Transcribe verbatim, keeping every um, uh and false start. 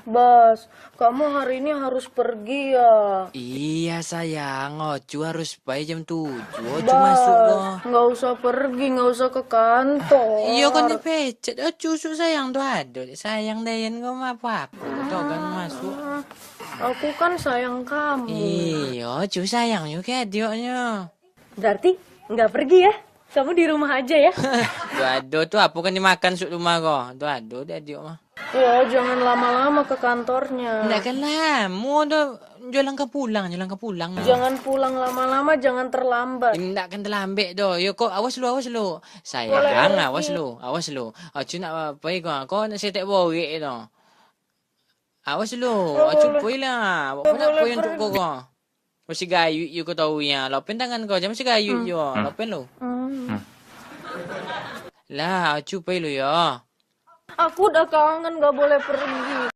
Bas, kamu hari ini harus pergi ya? Iya sayang, Ocu harus pai jam tujuh, Ocu masuk ko. Bas, nggak usah pergi, nggak usah ke kantor. Iyo, kan dipecat, Ocu usuk sayang tu ado. Sayang Dayan ko mah apa-apa, tu kan masuk. Aku kan sayang kamu. Iyo, Ocu sayang juga adioknyo. Berarti nggak pergi ya? Kamu di rumah aja ya? Tu ado tu, apa kan dimakan suk rumah ko? Tu ado di adiok mah. Ya, jangan lama-lama ke kantornya. Ndak kan lamo doh, jo langkah pulang, jo langkah pulang. Jangan pulang lama-lama, jangan terlambat. Ndak kan terlambat doh. Yo kok, awas lu, awas lu. Sayang, awas lu, awas lu. Acu nak pai ko, ko nak setek borek tu. Awas lu, Acu pai lah. Awak nak pai untuak ko ko. Masih gayuik yo ko tau ya. Lapen tangan ko, jan masih gayuik yo. Lapen lu. Lah, Acu pai lu yo. Aku udah kangen, gak boleh pergi.